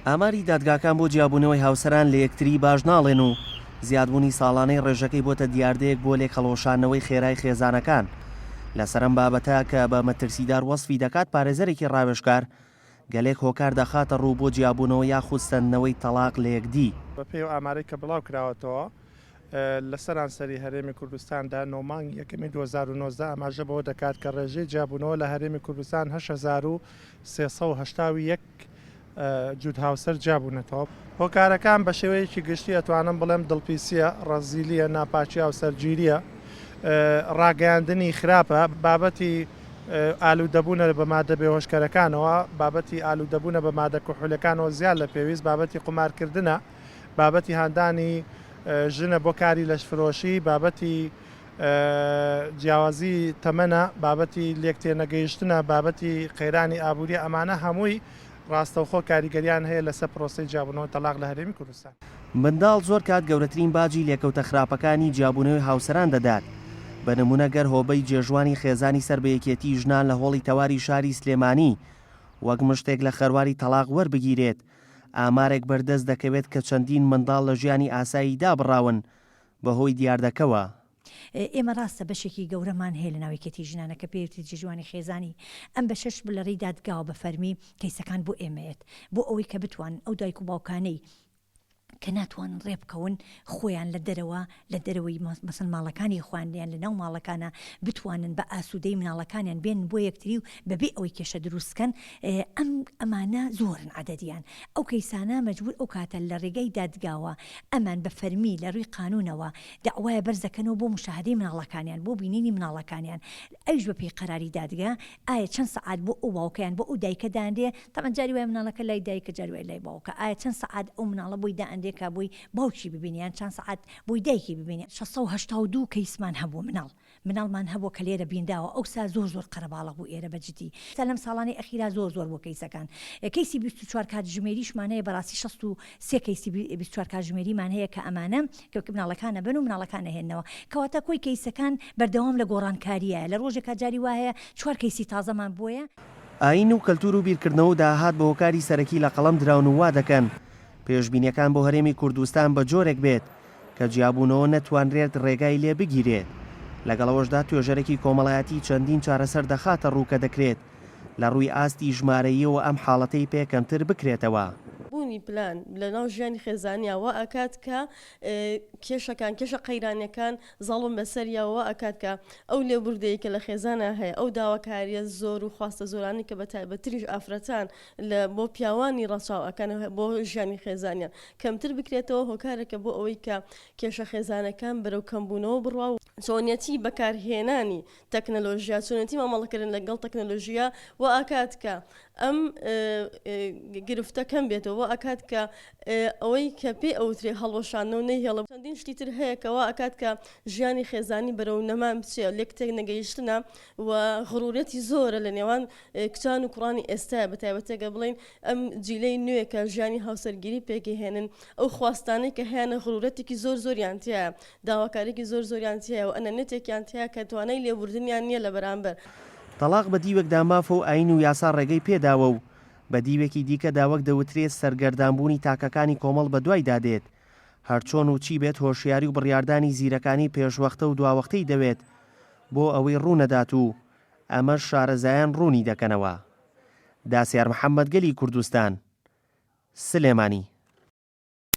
ئاماری دادگاکان بۆ جیابوونەوەی هاوسەران لە یەکتری باش ناڵێن و زیادبوونی ساڵانەی ڕێژەکەی بۆتە دیاردەیەک بۆ لێکهەڵوەشاندنەوەی خێرای خێزانەکان. لەسەر ئەم بابەتە کە بە مەترسیدار وەسفی دەکات پارێزەرێکی ڕاوێژکار گەلێک هۆکار دەخاتە ڕوو بۆ جیابوونەوە یاخود سەندنەوەی تەڵاق لە یەکدی. بەپێی ئەو ئامارەی کە بڵاوکراوەتەوە لە سەرانسەری هەرێمی کوردستاندا نۆ مانگی یەکەمی 2019 ئاماژە بەوە دەکات کە ڕێژەی جیابوونەوە لە هەرێمی کوردستان 8381 جووت هاوسەر جیابوونەتەوە. هۆکارەکان بە شێوەیەکی گشتی ئەتوانم بڵێم دڵپیسییە، ڕەزیلییە، ناپاکی هاوسەرگیرییە، ڕاگەیاندنی خراپە، بابەتی ئالوودەبوونە بە مادە بێهۆشکەرەکانەوە، بابەتی ئالوودەبوونە بە مادە کحولیەکانەوە زیاد لە پێویست، بابەتی قومارکردنە، بابەتی هاندانی ژنە بۆ کاری لەشفرۆشی، بابەتی جیاوازی تەمەنە، بابەتی لێکتێنەگەیشتنە، بابەتی قەیرانی ئابووریە، ئەمانە هەمووی ڕاستەوخۆ کاریگەریان هەیە لەسەر پرۆسەی جیابوونەوە تەڵاق لە هەرێمی کوردستان. منداڵ زۆر کات گەورەترین باجی لێکەوتە خراپەکانی جیابوونەوەی هاوسەران دەدات، بە نموونە گەر هۆبەی جێژوانی خێزانی سەر بە یەکێتیی ژنان لە هۆڵی تەواری شاری سلێمانی وەک مشتێک لە خەرواری تەڵاق وەربگیرێت ئامارێک بەردەست دەکەوێت کە چەندین منداڵ لە ژیانی ئاسایی دابڕاون بەهۆی دیاردەکەوە. ئێمە ڕاستە بەشێکی گەورەمان هەیە لەناو یەکێتی ژنانە کە پێی وترێت جێژوانی خێزانی، ئەم بەشەش لە ڕێی دادگاوە بە فەرمی کەیسەکان بۆ ئێمەیەت بۆ ئەوەی کە بتوانن ئەو دایک و باوکانەی کە ناتوانن ڕێبکەون خۆیان لە دەرەوە لە دەرەوەی مەسەن ماڵەکانی خۆیان یان لە ناو ماڵەکانە بتوانن بە ئاسوودەی مناڵەکانیان بێن بۆ یەکتری و بەبێ ئەوەی کێشە دروست کەن ئەم ئەمانە زۆرن عەدەدیان ئەو کەیسانە مەجبور ئەو کاتە لە ڕێگای دادگاوە ئەمان بە فەرمی لە ڕووی قانونەوە دەعوایە بەرز دەکەنەوە بۆ موشاهەدەی مناڵەکانیان بۆ بینینی مناڵەکانیان ئەویش بە پێی قەراری دادگا ئایا چەند سەعات بۆ ئەو باوکە یان بۆ ئەو دایکە دانرێ تەبعەن جاری وایە مناڵەکە لای دایکە جاری وایە لای باوکە ئایا چەند سەعات ئەو مناڵە بۆی دائەنرێ کە بۆی باوکی ببینێ یان چەند سەعات بۆی دایکی ببینێ. 682 کەیسمان هەبوو مناڵ مناڵمان هەبووە کە لێرە بینراوە ئەوسا زۆر زۆر قەرەباڵغ بوو ئێرە بە جدی ئێستا لەم ساڵانەی ئەخیرا زۆر زۆر بووە کەیسەکان کەیسی 24 کاتژمێریشمان هەیە بەڕاستی 63 کەیسی 24 کاتژمێریمان هەیە کە ئەمانە کە مناڵەکان ئەبەن و مناڵەکان ئەهێننەوە کەواتە کۆی کەیسەکان بەردەوام لە گۆڕانکاریایە لە ڕۆژێکا جاری وا هەیە چوار کەیسی تازەمان بۆیە. ئایین و کەلتور و بیرکردنەوە و داهات بە هۆکاری سەرەکی لە قەڵەم دراون و وا دەکەن پێشبینیەکان بۆ هەرێمی کوردستان بە جۆرێک بێت کە جیابوونەوە نەتوانرێت ڕێگای لێ بگیرێت، لەگەڵ ئەوەشدا توێژەرێکی کۆمەڵایەتی چەندین چارەسەر دەخاتە ڕوو کە دەکرێت لە ڕووی ئاستی ژمارەییەوە ئەم حاڵەتەی پێ کەمتر بکرێتەوە. بوونی پلان لەناو ژیانی خێزانیا وا ئەکات کە کێشەکان، کێشە قەیرانیەکان زاڵ بن بەسەریا و وا ئەکات کە ئەو لێبوردەیی کە لە خێزانا هەیە، ئەو داواکاریە زۆر و خواستە زۆرانەی کە بەتایبەتریش ئافرەتان لە بۆ پیاوانی ڕەچاو ئەکەن بۆ ژیانی خێزانیان کەمتر بکرێتەوە هۆکارێکە بۆ ئەوەی کە کێشە خێزانەکان بەرەو کەمبوونەوە بڕوا و چۆنیەتی بەکارهێنانی تەکنەلۆژیا چۆنیەتی مامەڵەکردن لەگەڵ تەکنەلۆژیا وا ئەکات کە ئەم گرفتە کەم بێتەوە وا ئەکات کە ئەوەی کە پێی ئەوترێ هەڵوەشاندنەوە نەیهێڵێ چەندین شتی تر هەیە کە وا ئەکات کە ژیانی خێزانی بەرەو نەمان بچێ لێکتێکنەگەیشتنە و غرورەتی زۆرە لە نێوان کچان و کوڕانی ئێستایە بە تایبەتی گەر بڵێین ئەم جیلەی نوێ کە ژیانی هاوسەرگیری پێکهێنن ئەو خواستانەی کە هەیانە غرورەتێکی زۆر زۆریان تیایە داواکاریەکی زۆر زۆریان تیایە و ئەنەنێتێکیان تیایە کە توانای لێبوردنیان نییە لە بەرامبەر. تەڵاق بە دیوێکدا مافە و ئایین و یاسا ڕێگەی پێداوە و بە دیوێکی دیکەدا وەک دەوترێت سەرگەردانبوونی تاکەکانی کۆمەڵ بەدوایدا دێت. هەرچۆن و چی بێت هۆشیاری و بڕیاردانی زیرەکانی پێشوەختە و دواوەختەی دەوێت بۆ ئەوەی ڕوونەدات و ئەمەش شارەزایان ڕوونی دەکەنەوە. داسیار محەمەد گەلی کوردستان، سلێمانی.